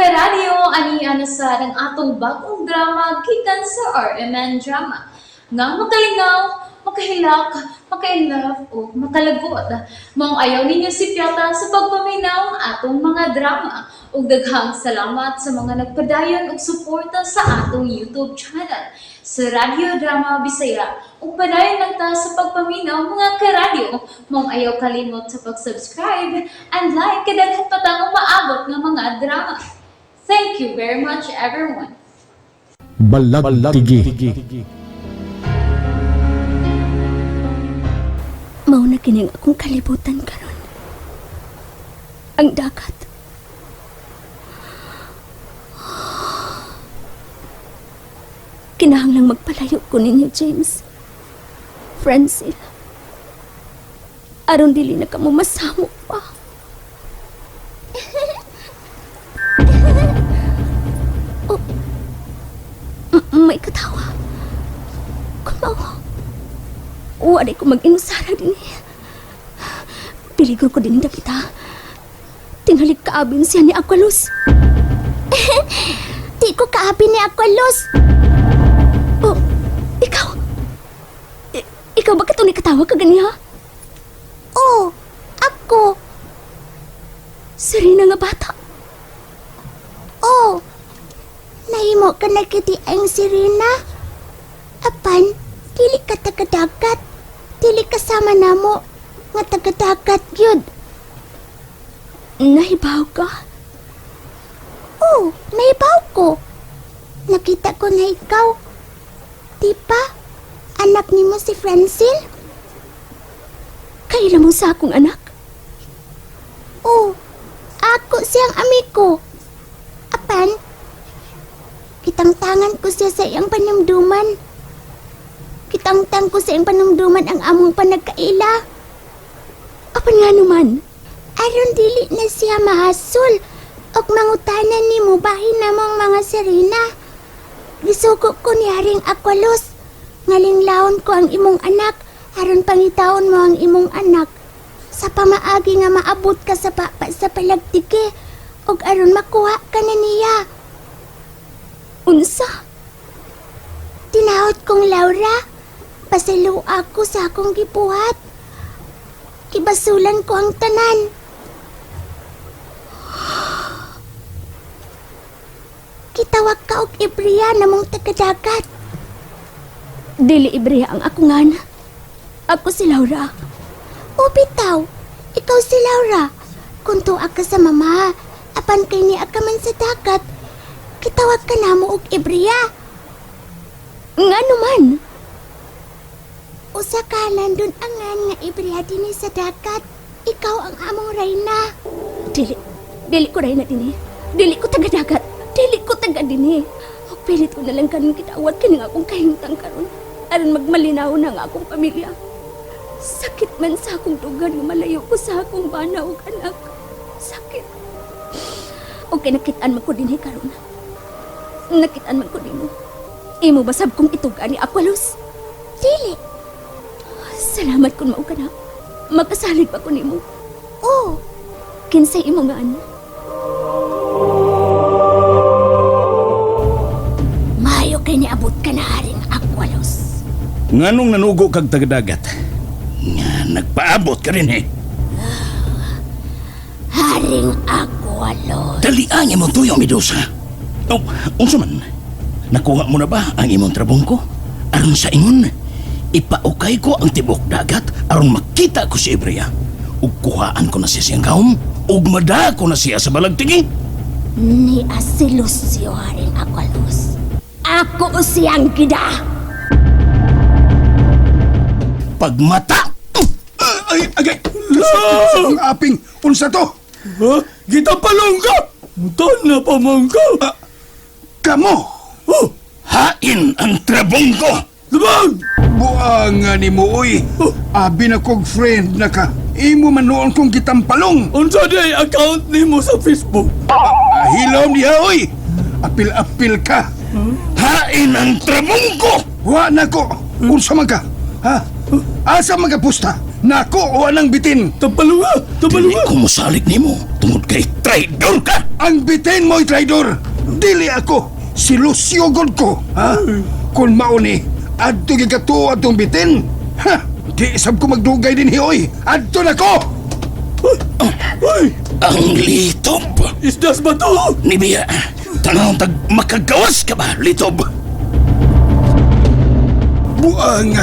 Karadyo, ani ana sa ang atong bagong drama gikan sa RMN Drama. Nga makalingaw, makahilak, makainlove o makalagot. Maong ayaw ninyo si Piata sa pagpaminaw ang atong mga drama. Ug daghang salamat sa mga nagpadayon og suporta sa atong YouTube channel sa Radyo Drama Bisaya. Ug padayon lang ta sa pagpaminaw, mga karadyo. Maong ayaw kalimot sa pag-subscribe and like kay daghan pa tang umaabot nga mga drama. Thank you very much, everyone. Balagtigi. Mao na kini ang akong kalibutan karon. Ang dagat. Kinahanglang magpalayo ko ninyo, James. Francil. Aron dili na kamo masamo pa. Oh, may katawa. Kumawa. Wala ko mag-inusara din eh. Peligro ko din kita. Tinghalik kaabin siya ni Aqualos. Di ko kaabi ni Aqualos. Oh, ikaw. Ikaw bakit ito nikatawa ka ganiha? Oh, ako. Serena nga bata. Oh, nahimo ka na kiti ang sirena. Apan, dili ka tagadagat. Dili ka sama namo nga tagadagat gyud. Nahibaw ka. Oh, nahibaw ko. Nakita ko na ikaw. Di ba? Anak nimo si Francine? Kaila mo sa akong anak. Oh, ako siyang amigo. Apan, kitang tangan ko siya sa iyang panumduman. Kitangtang ko sa iyang panumduman ang among panagkaila. Apan nga naman. Aron dili na siya mahasol og mangutanan nimo bahin namong mga serena. Gisugo ko ni Haring Aqualos. Ngalinglaon ko ang imong anak aron pangitaon mo ang imong anak. Sa pamaagi nga maabot ka sa papa sa palagtiki og aron makuha ka na niya. Unsa? Tinawod kong Laura, pasalo ako sa akong gibuhat. Kibasulan ko ang tanan. Kitawag ka og Ibriya namong tagadagat. Dili Ibrea ang akungan. Ako si Laura. O bitaw, ikaw si Laura. Kung tuwa ka sa mama, apan kay niya ka man sa dagat, kitawag ka namo og Ibriya. Nga naman. Usa ka nandun angan nga Ibriya dinhi sa dagat. Ikaw ang among reyna. Dili. Dili ko rin na dinhi. Dili ko taga-dagat. Dili ko taga dinhi. Og pilit ko na lang karon kitawat kining akong kahimtang karon. Aron magmalinaw na ang akong pamilya. Sakit man sa akong dugan nga malayo ko sa akong bana ug anak. Sakit. Okay, nakitaan man ko dinhi karon. Nakitaan man ko nimo. Imo basab kong ituga ni Aqualos. Dili. Salamat kung mao ka na. Makasalig pa ko nimo. Oh, Kinsay imo nga anak. Mayo kay niabot ka na Haring Aqualos. Nganong nanugo kag tagadagat? Nga nagpaabot ka rin eh. Haring Aqualos. Dali ang imong tuyo, Medusa. Oh, unsa man? Nakuha mo na ba ang imong trabong ko? Aron sa ingon, ipaukay ko ang tibok dagat aron makita ko si Ibrea. Ug kuhaan ko na siya siyang kaom, ug mada ko na siya sa balagtigi. Ni Asilusio, Haring Aqualos. Ako siyang gida. Pagmata! Ay, agay! Sa akong aping, unsa to? Ha? Kita palongga! Mutan na pamangka! Ah, kamo! Oh! Hain ang trabong ko! Labag! Buanga ni mo, oy! Abi na kog friend na ka. Imo man noon kong gitampalong. Unsa day account nimo sa Facebook? Ah, hilom diha, oy! Apil-apil ka. Hain ang trabong ko! Wa na ko. Unsa man ka? Ha? Asa magapusta? Nako o anang bitin? Tampalunga! Dili Tampalunga! ko mosalig nimo tungod kay traidor ka. Ang bitin mo'y traidor. Dili ako. Si Lucio god ko. Ha? Kung mauni, adto gikatuo atong bitin. Ha? Di sab ko magdugay din hioy. Adto na ko! Uy! Ang litob. Isdas ba to? Nibiya, tanaw tag makagawas ka ba, litob? Buang!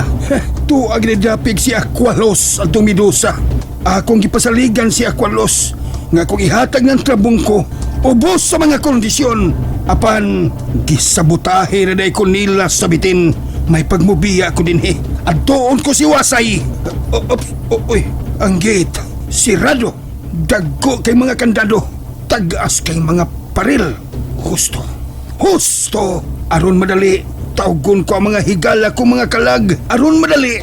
Tuag ni dapig si Aqualos at Medusa. Akong gipasaligan si Aqualos nga kung ihatag ng trabong ko, ubos sa mga kondisyon. Apan, gisabotahe na day ko nila sa bitin. May pagmubiya ko dinhi. At doon ko si Wasay. Ops, uy, ang gate, sirado. Dagko kay mga kandado. Tagas kay mga paril. Husto. Husto! Aron madali, tawgon ko ang mga higala ko mga kalag. Aron madali.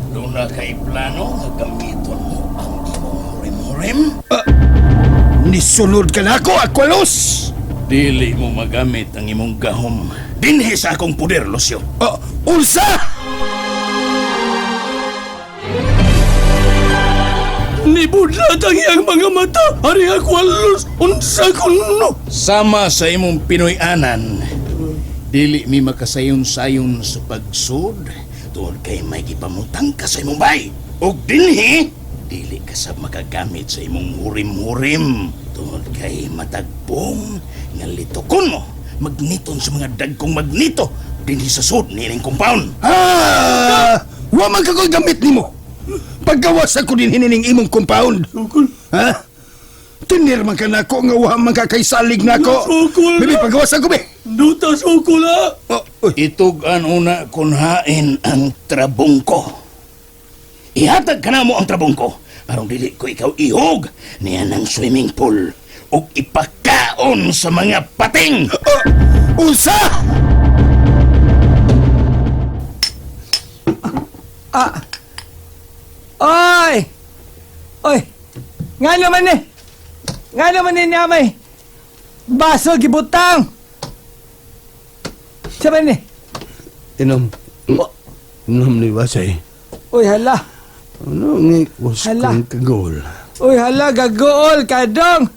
Doon na kay plano nga gamiton mo ang imong hurim-hurim? Nisunod ka na ako, Aqualos! Dili mo magamit ang imong gahom. Dinhi sa akong puder, Lucio. Unsa! Nibudlat ang iyang mga mata! Ari Aqualos! Unsa kuno? Sama sa imong Pinoy-anan, dili mi makasayon-sayon sa pagsud tungod kay may gipamutang ka sa imong bay. Ug dinhi, dili ka sa makagamit sa imong hurim-hurim tungod kay matagpong nga litokon mo magniton sa mga dagkong magnito dinhi sa sud niining compound. Ah! Wa man ka ko'y gamit nimo. Paggawas ako din hinining imong compound. Sukol! Ha? Tinir man ka nako nga wa man ka kay salig nako. Sukol! Bibi, paggawas ako be. Duta sukol ha! Oh, uy. Itug-an una kunhain ang trabong ko. Ihatag ka na mo ang trabong ko. Aron dili ko ikaw ihog niya ng swimming pool ug ipakaon sa mga pating. Oh, unsa! Ah. Oy! Oy! Nga naman eh! Nga naman eh niya may baso gibutang! Siya ni? Inom. Inom ni Wasay. Uy, hala! Ano nga was Hala. kang kagol? Uy, hala, gagool ka dong!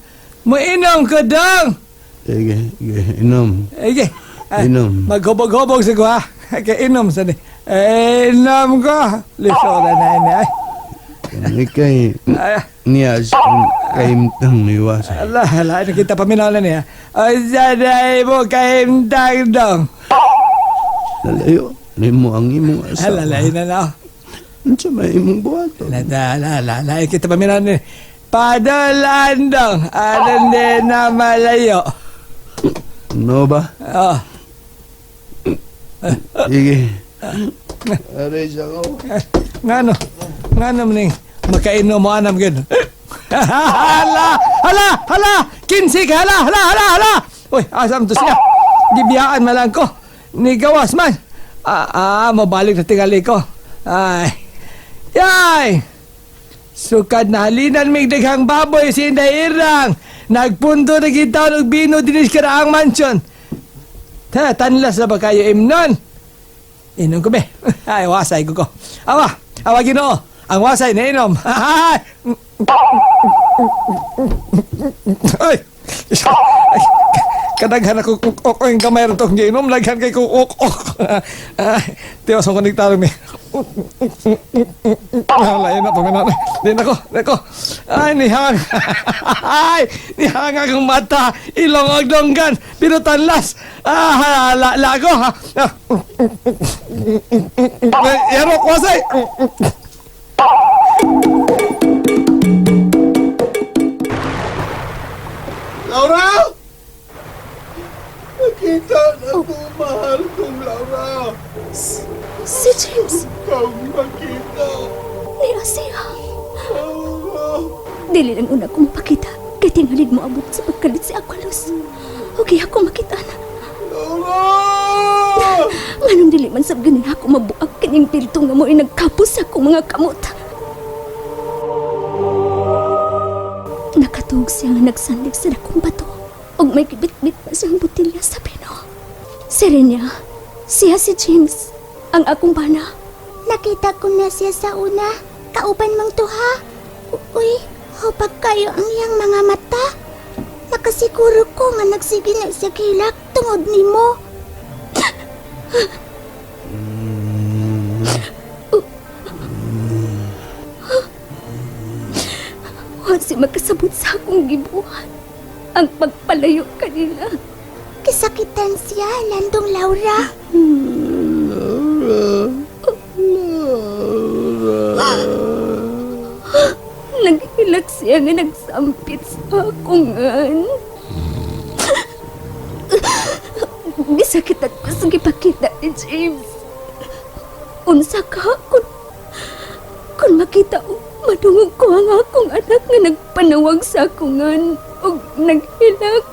Muinom ka dong! Sige, sige, inom. Ige! Ay, Inom. Maghubog-hubog sa ko ha! Kaya inom sa ni. Eh, inom ko! Lisora na ini ay. Kani kay Ay, niya sa kang kaimtang ni Wasay. hala, hala, ano kita paminaw na niya? Ay, sanay mo kahimtang dong! Nalayo, nimo ang imong Hala, asawa. lain na na. Unsa may imong buhaton? La la la la la kita paminaw ni. Padolandong, aron din na malayo. No ba? Oh, Sige. Aray sa ko. ngano, ngano maning makainom mo anam gid. Hala, hala, hala, kinsi ka, hala, hala, hala, hala. Uy, asam to siya. Gibiyaan man lang ko. Ni gawas man. Ah, ah, mabalik na tingali ko. Ay. Yay! Sukad na halinan mig daghang baboy si Inday Irang. Nagpundo na kita og bino dinis karaang mansyon. Ta, tanlas na ba kayo imnon? Inom ko be. Ay, wasay ko ko. Awa, awa Ginoo. Ang wasay na inom. Ay! Ay, kadaghan ako kuk-ok ang kamay rin itong giinom. Laghan kay kuk-ok. Ay, tiwas akong konektaro mi. Lain na, Panginoon. Di nako, nako. Ay, nihang. Ay, nihang akong mata. Ilong og donggan. Pero tanlas. Ah, la, lago. Ha. Yarok, wasay. Laura! Nakita na ko mahal kong Laura. Si James, Kang makita. niya siya. Laura! Dili lang una kong pakita. Kay tingalig mo abot sa pagkalit si Aqualos. Okay ako makita na. Laura! Nganong dili man sab ganin ako mabuak kining pilto nga mo'y nagkapos sa akong mga kamot. Nakatuog siya nga nagsandig sa dakong bato ug may gibitbit pa siyang botelya sa pino. Serenya, siya si James, ang akong bana. Nakita ko na siya sa una. Kauban mong tuha. Uy, hupag kayo ang iyang mga mata. Nakasiguro ko nga nagsige na siya hilak tungod nimo. Wa si makasabot sa akong gibuhat. Ang pagpalayo kanila. Kisakitan siya, Landong Laura. Naghilak siya nga nagsampit sa akungan. Gisakitan ko sa gipakita ni James. Unsa ka kung makita o madungog ko ang akong anak nga nagpanawag sa akungan og naghilak.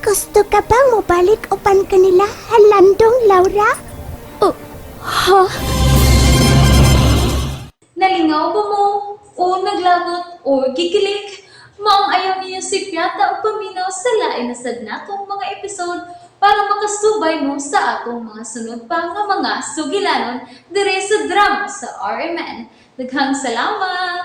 Gusto ka ba mobalik upan kanila, Landong Laura? Oh, ha? Nalingaw ba mo? O naglagot o gikilig? Maong ayaw niyo si Piata o paminaw sa lain na sad natong mga episode para makasubay mo sa atong mga sunod pa nga mga sugilanon dire sa drama sa RMN. Daghang salamat!